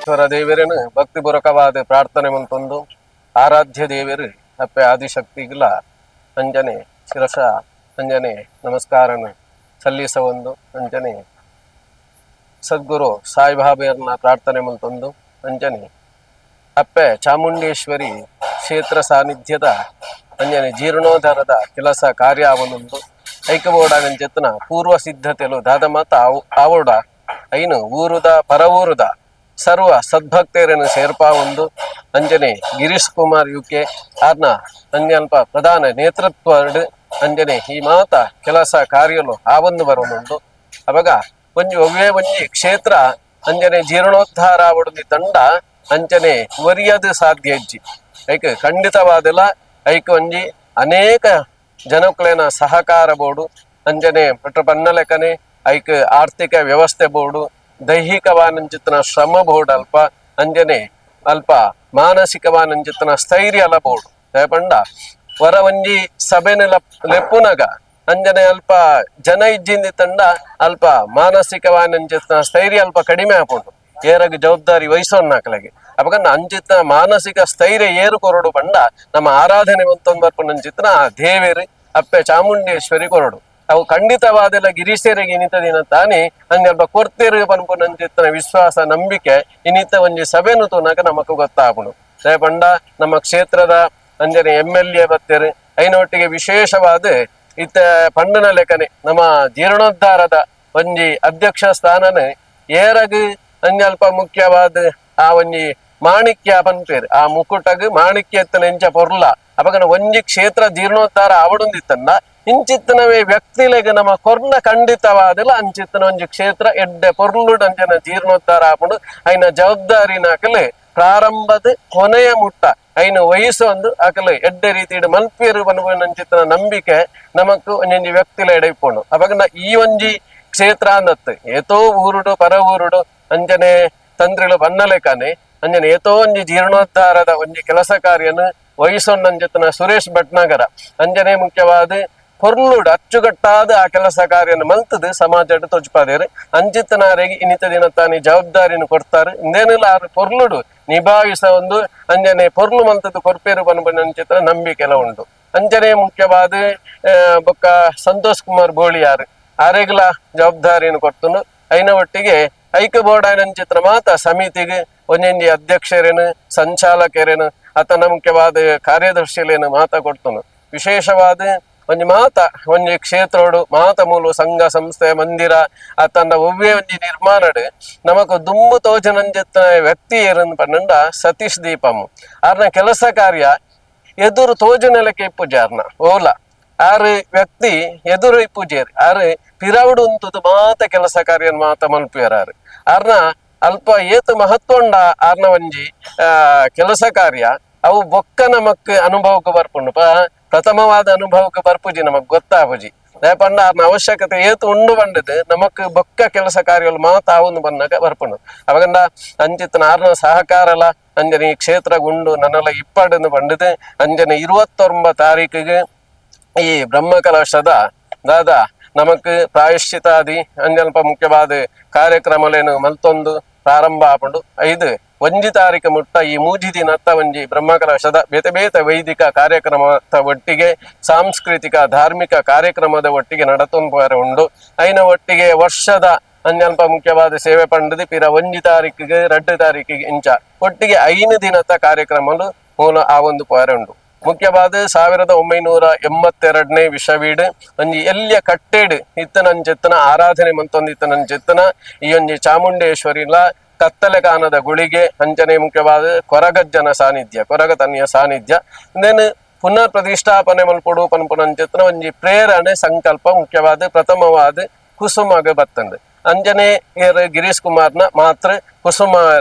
ಈಶ್ವರ ದೇವರನು ಭಕ್ತಿಪೂರ್ವಕವಾದ ಪ್ರಾರ್ಥನೆ ಮಂತೊಂದು ಆರಾಧ್ಯ ದೇವರು ಅಪ್ಪೆ ಆದಿಶಕ್ತಿಗಳ ಅಂಜನೆ ಶಿರಸ ಅಂಜನೆ ನಮಸ್ಕಾರನ ಸಲ್ಲಿಸ ಒಂದು ಅಂಜನೆ ಸದ್ಗುರು ಸಾಯಿಬಾಬೆಯರ್ನ ಪ್ರಾರ್ಥನೆ ಮಂತೊಂದು ಅಂಜನೆ ಅಪ್ಪೆ ಚಾಮುಂಡೇಶ್ವರಿ ಕ್ಷೇತ್ರ ಸಾನ್ನಿಧ್ಯದ ಅಂಜನೆ ಜೀರ್ಣೋದ್ಧಾರದ ಕೆಲಸ ಕಾರ್ಯ ಅವನೊಂದು ಐಕಬೋರ್ಡ್ ಪೂರ್ವ ಸಿದ್ಧತೆಲು ದಾದ ಮಾತ ಆವೋಡ ಐನು ಊರುದ ಪರವೂರುದ ಸರ್ವ ಸದ್ಭಕ್ತರನ್ನು ಸೇರ್ಪಾ ಒಂದು ಅಂಜನೆ ಗಿರೀಶ್ ಕುಮಾರ್ ಯುಕೆ ಆರ್ನ ಅಂಜಲ್ಪ ಪ್ರಧಾನ ನೇತೃತ್ವ ಅಂಜನೆ ಈ ಮಾತ ಕೆಲಸ ಕಾರ್ಯಲು ಆ ಒಂದು ಬರೋನುಂಡು. ಅವಾಗ ಒಂಜಿ ಒವ್ವೇ ಒಂಜಿ ಕ್ಷೇತ್ರ ಅಂಜನೆ ಜೀರ್ಣೋದ್ಧಾರ ಆವಡುಂದಿ ತಂಡ ಅಂಚನೆ ಒರಿಯದು ಸಾಧ್ಯ ಇಜ್ಜಿ. ಐಕ್ ಖಂಡಿತವಾದಲ ಐಕ್ ಒಂಜಿ ಅನೇಕ ಜನಕ್ಲೆನ ಸಹಕಾರ ಬೋಡು. ಅಂಚನೆ ಪಟ್ಟ ಪನ್ನಲೆಕ್ಕನೆ ಐಕ್ ಆರ್ಥಿಕ ವ್ಯವಸ್ಥೆ ಬೋಡು, ದೈಹಿಕವಾನಂಚಿತನ ಶ್ರಮ ಬೋಡು, ಅಲ್ಪ ಅಂಜನೆ ಅಲ್ಪ ಮಾನಸಿಕವಾನಂಚಿತನ ಸ್ಥೈರ್ಯ ಅಲ ಬೋಡು. ಪಂಡ ವರ ಒಂಜಿ ಸಭೆನ ಲೆಪ್ಪುನಗ ಅಂಜನೆ ಅಲ್ಪ ಜನ ಇಜ್ಜಿಂದಿ ತಂಡ ಅಲ್ಪ ಮಾನಸಿಕವಾನಂಚಿತನ ಸ್ಥೈರ್ಯ ಅಲ್ಪ ಕಡಿಮೆ ಆಪುಂಡು. ಏರಗ್ ಜವಾಬ್ದಾರಿ ವಹಿಸೋನ್ನಾಕಲೆಗೆ ಅಪಗನ್ನ ಅಂಚಿತ ಮಾನಸಿಕ ಸ್ಥೈರ್ಯ ಏರು ಕೊರಡು ಪಂಡ ನಮ್ಮ ಆರಾಧನೆ ಒಂತೊಂದು ಬರ್ಪುನಂಚಿತ್ನ ಆ ದೇವೇರು ಅಪ್ಪೆ ಚಾಮುಂಡೇಶ್ವರಿ ಕೊರಡು. ಅವು ಖಂಡಿತವಾದೆಲ್ಲ ಗಿರೀಶರಿಗೆ ಇನ್ನಿತ ದಿನ ತಾನೇ ಅಂಜಲ್ಪ ಕೊರ್ತಿರು ಪನ್ಪುನಂಚಿತ್ನ ವಿಶ್ವಾಸ ನಂಬಿಕೆ ಇನ್ನಿತ ಒಂಜಿ ಸಭೆನು ತೂನಗ ನಮಕ್ ಗೊತ್ತಾಪುಂಡು. ಪಂಡ ನಮ್ಮ ಕ್ಷೇತ್ರದ ಅಂಜನೆ ಎಂ.ಎಲ್.ಎ ಬತ್ತೇರು. ಐನೊಟ್ಟಿಗೆ ವಿಶೇಷವಾದ ಇತ್ತ ಪಂಡನ ಲೆಕ್ಕನೆ ನಮ್ಮ ಜೀರ್ಣೋದ್ಧಾರದ ಒಂಜಿ ಅಧ್ಯಕ್ಷ ಸ್ಥಾನನೆ ಏರಗ್ ಅಂಜಲ್ಪ ಮುಖ್ಯವಾದ ಆ ಒಂಜಿ ಮಾಣಿಕ್ಯ ಪನ್ಪೇರು. ಆ ಮುಕುಟಗ್ ಮಾಣಿಕ್ಯ ಎತ್ತನ ಎಂಚ ಪೊರ್ಲ ಅಪಗನ ಒಂಜಿ ಕ್ಷೇತ್ರ ಜೀರ್ಣೋದ್ಧಾರ ಆವಡುಂದಿತ್ತನ್ನ ಇಂಚಿತ್ತನವೇ ವ್ಯಕ್ತಿಲೆಗ್ ನಮ್ಮ ಕೊರ್ನ ಖಂಡಿತವಾದಲ ಅಂಚಿತ್ತನ ಒಂಜಿ ಕ್ಷೇತ್ರ ಎಡ್ಡೆ ಪೊರ್ಲುಡ್ ಅಂಚನ ಜೀರ್ಣೋದ್ಧಾರ ಆಪುಂಡು. ಐನ ಜವಾಬ್ದಾರಿನ ಅಕಲೆ ಪ್ರಾರಂಭದ ಕೊನೆಯ ಮುಟ್ಟ ಐನ ವಯಸ್ಸು ಒಂದು ಅಕಲೆ ಎಡ್ಡೆ ರೀತಿಡ್ ಮಲ್ಪೇರು ಪನ್ಪುನಂಚಿತ್ತನ ನಂಬಿಕೆ ನಮಕ್ ಒಂಜೊಂಜಿ ವ್ಯಕ್ತಿಲ ಎಡೆ ಇಪ್ಪುಂಡು. ಅಪಗನ ಈ ಒಂಜಿ ಕ್ಷೇತ್ರ ಅಂದತ್ತು ಏತೋ ಊರುಡು ಪರ ಊರುಡು ಅಂಚನೆ ತಂತ್ರಿಲು ಬನ್ನಲೆಕ್ಕನೆ ಅಂಜನೆ ಏತೋ ಒಂಜಿ ಜೀರ್ಣೋದ್ಧಾರದ ಒಂಜಿ ಕೆಲಸ ಕಾರ್ಯನ ವಹಿಸೊಂಡಂಚಿತ್ತನ ಸುರೇಶ್ ಭಟ್ನಾಗರ ಅಂಜನೆ ಮುಖ್ಯವಾದ ಪೊರ್ಲುಡು ಅಚ್ಚುಕಟ್ಟಾದ ಆ ಕೆಲಸ ಕಾರ್ಯನ ಮಲ್ತದು ಸಮಾಜಡ್ ತೊಜ್ಪಾದೇರು. ಅಂಚಿತ್ತನಾರೆಗೆ ಇನ್ನಿತ ದಿನ ತಾನಿ ಜವಾಬ್ದಾರಿನ ಕೊಡ್ತಾರೆ. ಇಂದೇನಿಲ್ಲ ಆರು ಪೊರ್ಲುಡು ನಿಭಾಯಿಸ ಒಂದು ಅಂಜನೆ ಪೊರ್ಲು ಮಲ್ತದ್ದು ಕೊರ್ಪೇರು ಪನ್ಪುನ ನಂಬಿಕೆ ಎಲ್ಲ ಉಂಟು. ಅಂಚನೆ ಮುಖ್ಯವಾದ ಬೊಕ್ಕ ಸಂತೋಷ್ ಕುಮಾರ್ ಬೋಳಿಯಾರ್ ಆರೆಗ್ಲ ಜವಾಬ್ದಾರಿಯನ್ನು ಕೊಡ್ತುಂಡು. ಐನ ಒಟ್ಟಿಗೆ ಐಕ ಬೋರ್ಡ್ ಚಿತ್ರ ಮಾತ ಸಮಿತಿಗೆ ಒಂಜೊಂಜಿ ಅಧ್ಯಕ್ಷರೇನು, ಸಂಚಾಲಕರೇನು, ಆತನ ಮುಖ್ಯವಾದ ಕಾರ್ಯದರ್ಶಿಲೇನು ಮಾತ ಕೊಡ್ತುಂಡು. ವಿಶೇಷವಾದ ಒಂಜಿ ಮಾತ ಒಂಜಿ ಕ್ಷೇತ್ರೋಡು ಮಾತ ಮೂಲು ಸಂಘ ಸಂಸ್ಥೆ ಮಂದಿರ ಆತನ ಒವ್ವೇ ಒಂಜಿ ನಿರ್ಮಾಣಡ್ ನಮಕ್ ದುಂಬು ತೋಜನಂಜತ್ತ ವ್ಯಕ್ತಿ ಏರನ್ ಪನ್ನಂಡ ಸತೀಶ್ ದೀಪಂ. ಆರ್ನ ಕೆಲಸ ಕಾರ್ಯ ಎದುರು ತೋಜನೆಲಕ್ಕೆ ಇಪ್ಪುಜಿ. ಆರ್ನ ಓಲ ಆರು ವ್ಯಕ್ತಿ ಎದುರು ಇಪ್ಪುಜೇರ್, ಆರು ಪಿರವುಡು ಉಂತುದು ಮಾತ ಕೆಲಸ ಕಾರ್ಯ ಮಾತ ಮಲ್ಪುಯರ್ ಆರು. ಆರ್ನ ಅಲ್ಪ ಏತ್ ಮಹತ್ವ ಉಂಡ ಆರ್ನ ಒಂಜಿ ಕೆಲಸ ಕಾರ್ಯ ಅವು ಬೊಕ್ಕ ನಮಕ್ ಅನುಭವಕ್ಕೆ ಬರ್ಪುಂಡು. ಪ್ರಥಮವಾದ ಅನುಭವಕ್ಕೆ ಬರ್ಪುಜಿ, ನಮಕ್ ಗೊತ್ತಾಪುಜಿ. ಪಂಡ ಆರ್ನ ಅವಶ್ಯಕತೆ ಏತ್ ಉಂಡು ಬಂಡದು ನಮಕ್ ಬೊಕ್ಕ ಕೆಲಸ ಕಾರ್ಯಗಳು ಮಾತ ಆವೊಂದು ಬಂದಾಗ ಬರ್ಪುಂಡು. ಅಪಗಂಡ ಅಂಚಿತ್ತನ ಆರ್ನ ಸಹಕಾರಲ ಅಂಜನೆ ಈ ಕ್ಷೇತ್ರ ಗುಂಡು ನನ್ನಲ ಇಪ್ಪಡನ್ನು ಬಂಡದು ಅಂಜನೆ 29 ತಾರೀಕಿಗೆ ಈ ಬ್ರಹ್ಮಕಲಶದ ದಾದಾ ನಮಕ್ ಪ್ರಾಯಶ್ಚಿತಾದಿ ಅಂಜಲ್ಪ ಮುಖ್ಯವಾದ ಕಾರ್ಯಕ್ರಮಲೇನು ಮಲ್ತೊಂದು ಪ್ರಾರಂಭ ಆಪುಂಡು. ಐದು ಒಂಜಿ ತಾರೀಕು ಮುಟ್ಟ ಈ ಮೂಜಿ ದಿನತ್ತ ಒಂಜಿ ಬ್ರಹ್ಮಕಲಶದ ಬೇತೆ ಬೇತೆ ವೈದಿಕ ಕಾರ್ಯಕ್ರಮದ ಒಟ್ಟಿಗೆ ಸಾಂಸ್ಕೃತಿಕ ಧಾರ್ಮಿಕ ಕಾರ್ಯಕ್ರಮದ ಒಟ್ಟಿಗೆ ನಡತೊಂದು ಉಂಡು. ಐನ ಒಟ್ಟಿಗೆ ವರ್ಷದ ಅಂಜಲ್ಪ ಮುಖ್ಯವಾದ ಸೇವೆ ಪಂಡದು ಪಿರ ಒಂಜಿ ತಾರೀಕಿಗೆ 2 ತಾರೀಕಿಗೆ ಇಂಚ ಒಟ್ಟಿಗೆ 5 ದಿನದ ಕಾರ್ಯಕ್ರಮಗಳು ಮೂಲ ಆ ಒಂದು ಪೋರೆ ಉಂಡು. ಮುಖ್ಯವಾದ 1982ನೇ ವಿಷವೀಡು ಒಂಜಿ ಎಲ್ಯ ಕಟ್ಟೇಡು ಇತ್ತನಂಚೆತ್ತನ ಆರಾಧನೆ ಮಂತೊಂದು ಇತ್ತನಂಚೆತ್ತನ ಈ ಒಂಜಿ ಚಾಮುಂಡೇಶ್ವರಿಲ ಕತ್ತಲೆ ಕಾನದ ಗುಳಿಗೆ ಅಂಚನೆ ಮುಖ್ಯವಾದ ಕೊರಗಜ್ಜನ ಸಾನ್ನಿಧ್ಯ, ಕೊರಗ ತನ್ನಿಯ ಸಾನ್ನಿಧ್ಯ ಇಂದೇನು ಪುನರ್ ಪ್ರತಿಷ್ಠಾಪನೆ ಮಲ್ಪೊಡು ಪನ್ಪುನಂಚೆತ್ತನ ಒಂಜಿ ಪ್ರೇರಣೆ ಸಂಕಲ್ಪ ಮುಖ್ಯವಾದ ಪ್ರಥಮವಾದ ಕುಸುಮಗ ಬತ್ತಂದು. ಅಂಜನೆ ಏರ್ ಗಿರೀಶ್ ಕುಮಾರ್ನ ಮಾತ್ರ ಕುಸುಮ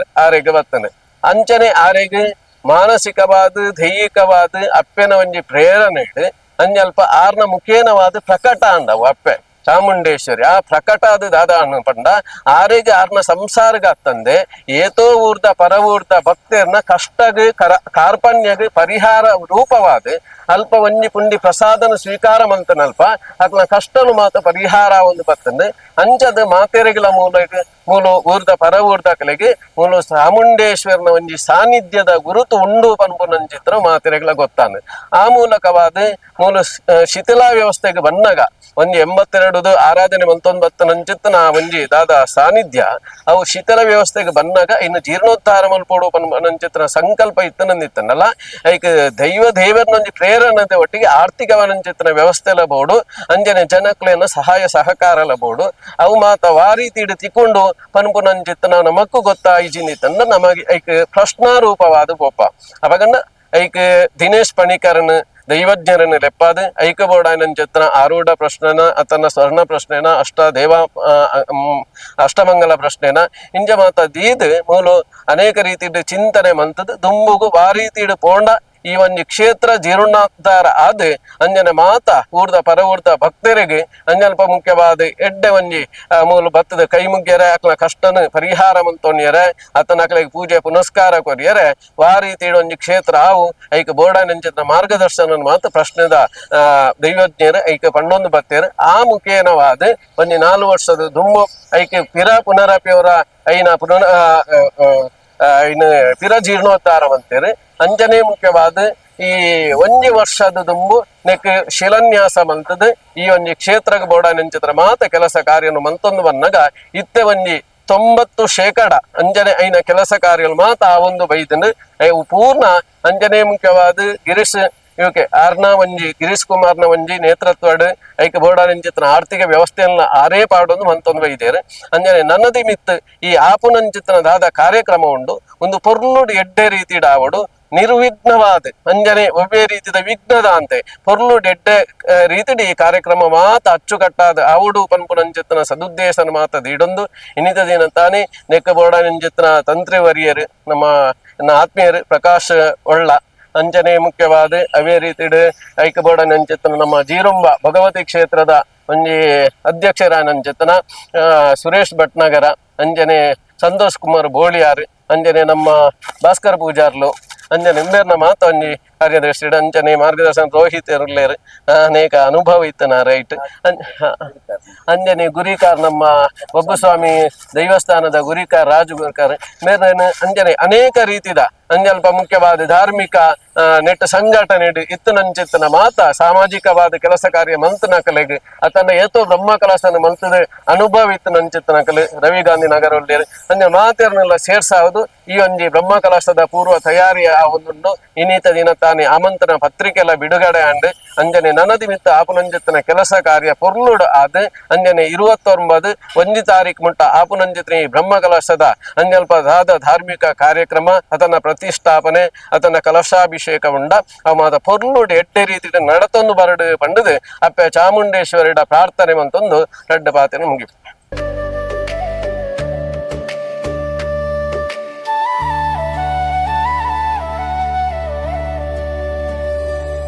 ಆರೆಗ್ ಬತ್ತಂದು. ಅಂಚನೆ ಆರೆಗ್ ಮಾನಸಿಕವಾದ ದೈಹಿಕವಾದ ಅಪ್ಪೆನ ಒಂಜಿ ಪ್ರೇರಣೆ ಅಂಜಲ್ಪ ಆರ್ನ ಮುಖೇನವಾದ ಪ್ರಕಟ ಅಂದವು ಅಪ್ಪೆ. Chamundeshwari ಆ ಪ್ರಕಟ ಅದು ದಾದ ಪಂಡ ಆರೆಗ್ ಆರ್ನ ಸಂಸಾರಗ ಅತ್ತಂದೆ ಏತೋ ಊರ್ದ ಪರ ಊರ್ದ ಭಕ್ತೆರ್ನ ಕಷ್ಟಗ್ ಕರ ಕಾರ್ಪಣ್ಯಗ್ ಪರಿಹಾರ ರೂಪವಾದ ಅಲ್ಪ ಒಂಜಿ ಪುಂಡಿ ಪ್ರಸಾದನ ಸ್ವೀಕಾರ ಮಂತನಲ್ಪ ಅಕ್ಲ ಕಷ್ಟನು ಮಾತ ಪರಿಹಾರ ಒಂದು ಬತ್ತಂದು ಅಂಚದ ಮಾತೆರೆಗಳ ಮೂಲಕ ಮೂಲು ಊರ್ದ ಪರ ಊರ್ದಕಲೆಗೆ ಮೂಲು ಚಾಮುಂಡೇಶ್ವರನ ಒಂಜಿ ಸಾನ್ನಿಧ್ಯದ ಗುರುತು ಉಂಡು ಪನ್ಪುನಂಚಿತ್ರ ಮಾತೆರೆಗಳ ಗೊತ್ತಾನು. ಆ ಮೂಲಕವಾದ ಮೂಲು ಶಿಥಿಲಾ ವ್ಯವಸ್ಥೆಗೆ ಬನ್ನಗ ಒಂಜಿ 82 ಆರಾಧನೆ ಮಂತೊಂಬತ್ತನಂಚಿತ್ತನ ಆ ಒಂಜಿ ದಾದ ಸಾನ್ನಿಧ್ಯ ಅವು ಶಿಥಿಲ ವ್ಯವಸ್ಥೆಗೆ ಬನ್ನಗ ಇನ್ನು ಜೀರ್ಣೋದ್ಧಾರ ಮಲ್ಪೋಡು ಪನ್ಪುನಂಚಿತ್ತನ ಸಂಕಲ್ಪ ಇತ್ತನಂದಿತ್ತನಲ್ಲ. ಐಕ್ ದೈವ ದೇವರನೊಂಜಿ ಪ್ರೇರಣೆ ಒಟ್ಟಿಗೆ ಆರ್ಥಿಕವನಂಚಿತ್ತನ ವ್ಯವಸ್ಥೆ ಬೋಡು, ಅಂಜನೆ ಜನಕ್ಲೆನ ಸಹಾಯ ಸಹಕಾರ ಬೋಡು, ಅವು ಮಾತ ವಾರೀತಿಡ್ ತಿಕೊಂಡು ಪನ್ಪುನಂಚಿತ್ತನ ನಮಕ್ಕು ಗೊತ್ತಾಯಿಜಿನಿತ್ತಂದ ನಮಗೆ ಐಕ್ ಪ್ರಶ್ನಾರೂಪವಾದ ಪೋಪ. ಅಪಗಂಡ ಐಕ್ ದಿನೇಶ್ ಪಣಿಕರನ್ ದೈವಜ್ಞರನ್ನು ಲೆಪ್ಪಾದ ಐಕ ಬೋಡಾಯನಂಚಿತ್ತನ ಆರೂಢ ಪ್ರಶ್ನೆನ ಅತನ ಸ್ವರ್ಣ ಪ್ರಶ್ನೆನ ಅಷ್ಟ ದೇವ ಅಷ್ಟಮಂಗಲ ಪ್ರಶ್ನೆನ ಇಂಜ ಮಾತ ದೀದ್ ಮೂಲು ಅನೇಕ ರೀತಿಡ್ ಚಿಂತನೆ ಮಂತದ್ ದುಂಬುಗು ವಾರೀತಿಡ್ ಪೋಂಡ ಈ ಒಂಜಿ ಕ್ಷೇತ್ರ ಜೀರ್ಣೋದ್ಧಾರ ಆದ್ ಅಂಜನೆ ಮಾತ ಊರ್ದ ಪರ ಊರ್ದ ಭಕ್ತರಿಗೆ ಅಂಜಲ್ಪ ಮುಖ್ಯವಾದ ಎಡ್ಡೆ ಒಂಜಿ ಮೂಲು ಭತ್ತದ ಕೈ ಮುಗ್ಯರೆ, ಅಕ್ಲ ಕಷ್ಟನ ಪರಿಹಾರ ಮಂತೊನ್ಯರೆ, ಅತನ ಅಕ್ಲೆಗ್ ಪೂಜೆ ಪುನಸ್ಕಾರ ಕೊರಿಯರೆ ವಾ ರೀತಿ ಒಂಜಿ ಕ್ಷೇತ್ರ ಆವು. ಐಕ್ ಬೋಡಾನಂಚಿನ ಮಾರ್ಗದರ್ಶನ ಮಾತ ಪ್ರಶ್ನೆದ ದೈವಜ್ಞರು ಐಕ್ ಪಂಡೊಂದು ಬತ್ತೇರು. ಆ ಮುಖೇನವಾದ ಒಂಜಿ 4 ವರ್ಷದ ದುಂಬು ಐಕ್ ಪಿರ ಪುನರಪಿಯವರ ಐನ ಪುನರ್ ಆ, ಆ, ಆ, ಆ, ಇನ್ನು ಪಿರ ಜೀರ್ಣೋದ್ಧಾರ ಮಂತೇರು. ಅಂಜನೇ ಮುಖ್ಯವಾದ ಈ ಒಂಜಿ ವರ್ಷದ ದುಂಬು ನೆಕ್ ಶಿಲಾನ್ಯಾಸ ಮಂತದ್ ಈ ಒಂಜಿ ಕ್ಷೇತ್ರಗ್ ಬೋಡಾನಂಚಿತ್ರ ಮಾತ ಕೆಲಸ ಕಾರ್ಯನು ಮಂತೊಂದು ಬನ್ನಗ ಇತ್ತೆ ಒಂಜಿ 90% ಅಂಜನೆ ಐನ ಕೆಲಸ ಕಾರ್ಯಗಳು ಮಾತ ಆ ಒಂದು ಬೈತಂದು ಅವು ಪೂರ್ಣ. ಅಂಜನೇ ಮುಖ್ಯವಾದ ಗಿರೀಶ್ ಇವಕ್ಕೆ ಆರ್ನ ಒಂಜಿ ಗಿರೀಶ್ ಕುಮಾರ್ನ ಒಂಜಿ ನೇತೃತ್ವಡ್ ಐಕ್ ಬೋಡಾನಂಚಿತ್ರ ಆರ್ಥಿಕ ವ್ಯವಸ್ಥೆಯನ್ನ ಆರೇ ಪಾಡೊಂದು ಮಂತೊಂದು ಬೈದೇರು. ಅಂಜನೆ ನನ್ನದಿ ಮಿತ್ ಈ ಆಪುನಂಚಿತ್ರನ ದಾದ ಕಾರ್ಯಕ್ರಮ ಉಂಡು, ಒಂದು ಪೊರ್ಲುಡು ಎಡ್ಡೆ ರೀತಿಡ್ ಆವಡು, ನಿರ್ವಿಘ್ನವಾದ ಅಂಜನೆ ಒವ್ವೇ ರೀತಿದ ವಿಘ್ನದ ಅಂತೆ ಪೊರ್ಲುಡು ಎಡ್ಡೆ ರೀತಿಡ್ ಈ ಕಾರ್ಯಕ್ರಮ ಮಾತ ಅಚ್ಚುಕಟ್ಟಾದ ಆವಡು ಪನ್ಪುನಂಚಿತ್ತನ ಸದುದ್ದೇಶನ ಮಾತ ದೀಡೊಂದು ಇನ್ನಿತ ದಿನ ತಾನೇ ನೆಕ್ಕ ಬೋಡಾನಂಚಿತ್ತನ ತಂತ್ರಿ ವರಿಯರು ನಮ್ಮ ನನ್ನ ಆತ್ಮೀಯರು ಪ್ರಕಾಶ್ ಒಳ್ಳ, ಅಂಜನೆ ಮುಖ್ಯವಾದ ಅವೇ ರೀತಿಡ್ ಐಕ ಬೋಡಾನಂಚಿತ್ತನ ನಮ್ಮ ಜೀರುಂಬ ಭಗವತಿ ಕ್ಷೇತ್ರದ ಒಂಜಿ ಅಧ್ಯಕ್ಷರಾನಂಚಿತ್ತನ ಸುರೇಶ್ ಭಟ್ನಗರ, ಅಂಜನೆ ಸಂತೋಷ್ ಕುಮಾರ್ ಬೋಳಿಯಾರ್, ಅಂಜನೆ ನಮ್ಮ ಭಾಸ್ಕರ್ ಪೂಜಾರ್ಲು, ಅಂಜನೆ ಇಂಬೇರ್ನ ಮಾತ ಒಂಜಿ ಕಾರ್ಯದರ್ಶಿ, ಅಂಚನೆ ಮಾರ್ಗದರ್ಶನ ರೋಹಿತ್ ಇರ್ಲೇರ್, ಅನೇಕ ಅನುಭವ ಇತ್ತನ ರೈಟ್. ಅಂಜನೆ ಗುರಿಕಾರ್ ನಮ್ಮ ಬಬ್ಬುಸ್ವಾಮಿ ದೈವಸ್ಥಾನದ ಗುರಿಕಾರ್ ರಾಜು ಗುರಿಕಾರ್ ಮೇರ್ನ ಅಂಜನೆ ಅನೇಕ ರೀತಿದ ಅಂಜಲ್ಪ ಮುಖ್ಯವಾದ ಧಾರ್ಮಿಕ ನೆಟ್ ಸಂಘಟನೆ ಇತ್ತನಂಚಿತ್ತನ ಮಾತ ಸಾಮಾಜಿಕವಾದ ಕೆಲಸ ಕಾರ್ಯ ಮಂತನ ಕಲೆಗ್ ಅತನ ಏತೋ ಬ್ರಹ್ಮ ಕಲಶನ ಮಂತದ ಅನುಭವ ಇತ್ತನಂಚಿತ್ತನ ಕಲೆ ರವಿ ಗಾಂಧಿ ನಗರ ಒಳ್ಳೆಯರು ಅಂಜೆ ಮಾತೆರ್ನೆಲ್ಲ ಸೇರ್ಸಾವುದು ಈ ಒಂಜಿ ಬ್ರಹ್ಮ ಕಲಶದ ಪೂರ್ವ ತಯಾರಿಯ ಆ ಒಂದುಂಡು. ಇನ್ನೀತ ದಿನ ತಾನೇ ಆಮಂತ್ರಣ ಪತ್ರಿಕೆ ಎಲ್ಲ ಬಿಡುಗಡೆ ಆಂಡ್ ಅಂಜನೆ ನನದಿ ಮಿತ್ತ ಆಪುನಂಜಿತ್ತನ ಕೆಲಸ ಕಾರ್ಯ ಪೊರ್ಲುಡು ಆದ್ ಅಂಜನೆ 29 1 ತಾರೀಕು ಮುಟ್ಟ ಆಪುನಂಜಿತ್ನ ಈ ಬ್ರಹ್ಮ ಕಲಶದ ಅಂಜಲ್ಪ ದಾದ ಧಾರ್ಮಿಕ ಕಾರ್ಯಕ್ರಮ ಅದನ್ನ ಪ್ರತಿಷ್ಠಾಪನೆ ಅದನ್ನ ಕಲಶಾಭಿಷೇಕ ಉಂಡ ಅವ ಪೊರ್ಲುಡು ಎಡ್ಡೆ ರೀತಿಡ್ ನಡತೊಂದು ಬರಡು ಪಂಡುದು ಅಪ್ಪೆ ಚಾಮುಂಡೇಶ್ವರಿಡ ಪ್ರಾರ್ಥನೆ ಮಂತೊಂದು ರಡ್ಡ ಪಾತೆನ ಮುಗಿಪು.